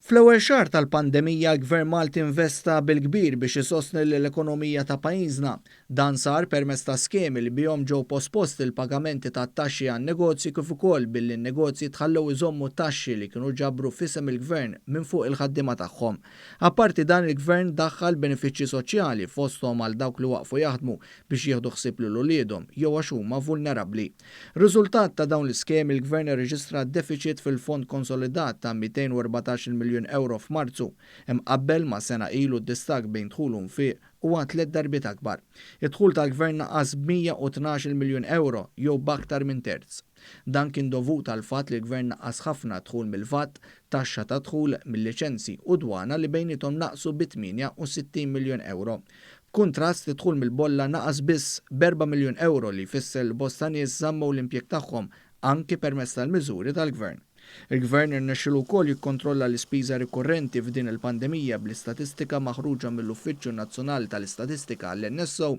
Fl-ewwel xahar tal-pandemija l-Gvern Malti investa bil-kbir biex isostni l-ekonomija ta' pajjiżna. Dan sar permezz ta' skemi li bihom ġew posposti l-pagamenti ta' taxxi għan-negozji kif ukoll billi n-negozji tħallew iżommu taxxi li kienu ġabru f'isem il-Gvern minn fuq il-ħaddiema tagħhom. Apparti dan, il-Gvern daħħal benefiċċji soċjali, fosthom għal dawk li waqfu jaħdmu biex jieħdu ħsieb lil uliedhom jew għax huma vulnerabbli. Riżultat ta' dawn l-iskemi, il-Gvern irreġistra deficit fil-fond konsolidat ta' 214 miljun euro f'Marzu. Imqabbel ma' sena ilu, d-distakk bejn dħul u nfiq huwa tliet darbiet akbar. Id-dħul tal-Gvern naqas b'112 miljun euro jew b'aktar minn terz. Dan kien dovut għal fatt li l-Gvern naqqas ħafna dħul mill-VAT, taxxa ta' dħul mill-liċenzji u dwana li bejniethom naqsu bi 68 miljun euro. B'kuntrast, id-dħul mill-bolla naqas biss b'4 miljun euro, li jfisser li bosta nies żammew l-impjeg tagħhom anki permezz tal-miżuri tal-Gvern. Il-Gvern irnexxielu wkoll jikkontrolla l-ispiża rikorrenti f'din il-pandemija, bl-istatistika maħruġa mill-Uffiċċju Nazzjonali tal-Istatistika, l-NSO,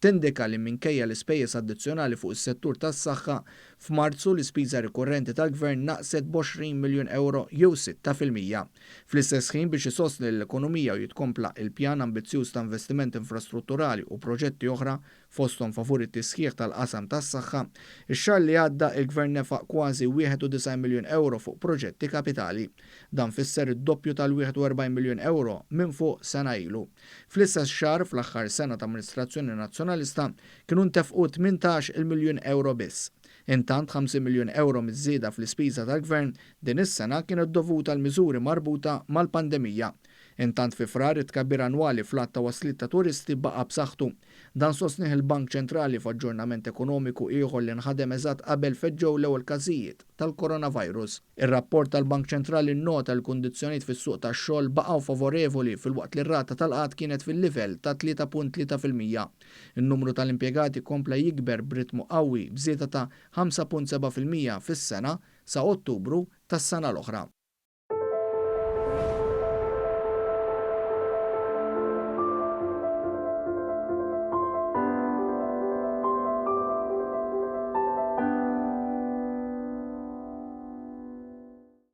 tindika li minkejja l-ispejjeż addizzjonali fuq is-settur tas-saħħa, f'Marzu l-ispiża rikorrenti tal-Gvern naqset b'20 miljun euro jew 6%. Fl-istess ħin, biex isostni l-ekonomija u jitkompla il-pjan ambizzjuż ta' investiment infrastrutturali u proġetti oħra, fosthom favur it-tisħiħ tal-qasam tas-saħħa, ix-xahar li għadda il-Gvern nefaq kważi 91 miljun euro fuq proġetti kapitali. Dan fisser id-doppju tal-41 miljun euro minn fuq sena ilu. Fl-istess xahar fl-aħħar sena ta' amministrazzjoni nazzjonalista kienu ntefqu 18 miljun euro biss. Intant, 50 miljun euro miż-żieda fl-ispiża tal-Gvern din is-sena kienet dovuta għal miżuri marbuta mal-pandemija. Intant, fi Frar it-tkabbir annwali fl-għadd ta' wasliet ta' turisti baqa' b'saħħtu. Dan sostnieh il-Bank Ċentrali f'aġġornament ekonomiku ieħor li nħadem eżatt qabel feġġew l-ewwel każijiet tal-coronavirus. Ir-rapport tal-Bank Ċentrali nnota l-kundizzjonijiet fis-suq tax-xogħol baqgħu favorevoli, filwaqt li r-rata tal-qgħad kienet fil-livell ta' 3.3%. Il-numru tal-impjegati kompla jikber b'ritmu qawwi, b'żieda ta' 5.7% fis-sena sa Ottubru tas-sena l-oħra.